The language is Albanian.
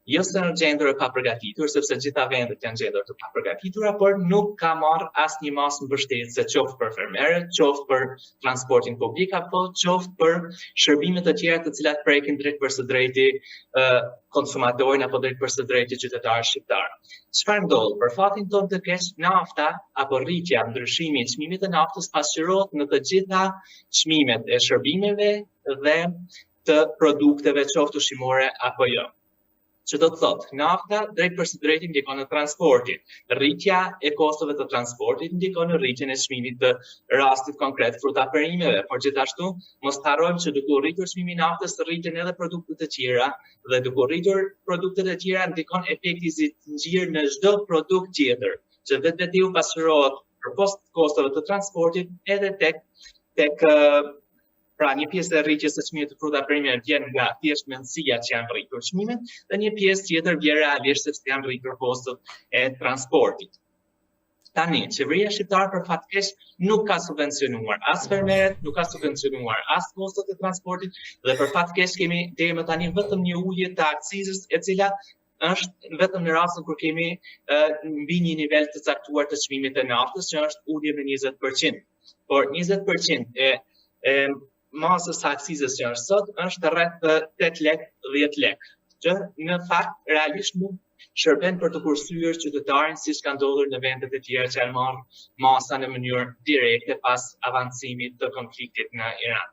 Jo se është gjendur e papërgatitur, sepse gjitha vendet janë gjendur të papërgatitura, por nuk ka marrë asnjë masë mbështetëse qoftë për fermerët, qoftë për transportin publik apo qoftë për shërbime të tjera të cilat prekin drejtpërsëdrejti konsumatorin apo drejtpërsëdrejti qytetarët shqiptarë. Çfarë ndodh? Për fatin tonë të keq, nafta apo rritja, ndryshimi i çmimit të naftës pasqyrohet në të gjitha çmimet e shërbimeve dhe të produkteve qoftë ushqimore apo jo. Që do të thotë, nafta drejtpërsëdrejti ndikon në transportin. Rritja e kostove të transportit ndikon në rritjen e çmimit të rastit konkret fruta perimeve, por gjithashtu mos të harrojmë që duke u rritur çmimi i naftës rriten edhe produktet e tjera dhe duke u rritur produktet e tjera ndikon efekti zinxhir në çdo produkt tjetër, që vetvetiu pasqyrohet përpos kostove të transportit edhe tek tek Pra një pjesë e rritjes së çmimit të fruta perimeve vjen nga thjesht mendësia që janë rritur çmimet dhe një pjesë tjetër vjen realisht sepse janë rritur kostot e transportit. Tani, qeveria shqiptare për fat keq nuk ka subvencionuar as fermerët, nuk ka subvencionuar as kostot e transportit dhe për fat keq kemi deri më tani vetëm një ulje të akcizës e cila është vetëm në rastin kur kemi uh, mbi një nivel të caktuar të çmimit të naftës që është ulje me 20%. Por 20% e e masës së akcizës që është sot është rreth 8 lek, 10 lek, që në fakt realisht nuk shërben për të kursyer qytetarin siç ka ndodhur në vendet e tjera që janë marrë masa në mënyrë direkte pas avancimit të konfliktit në Iran.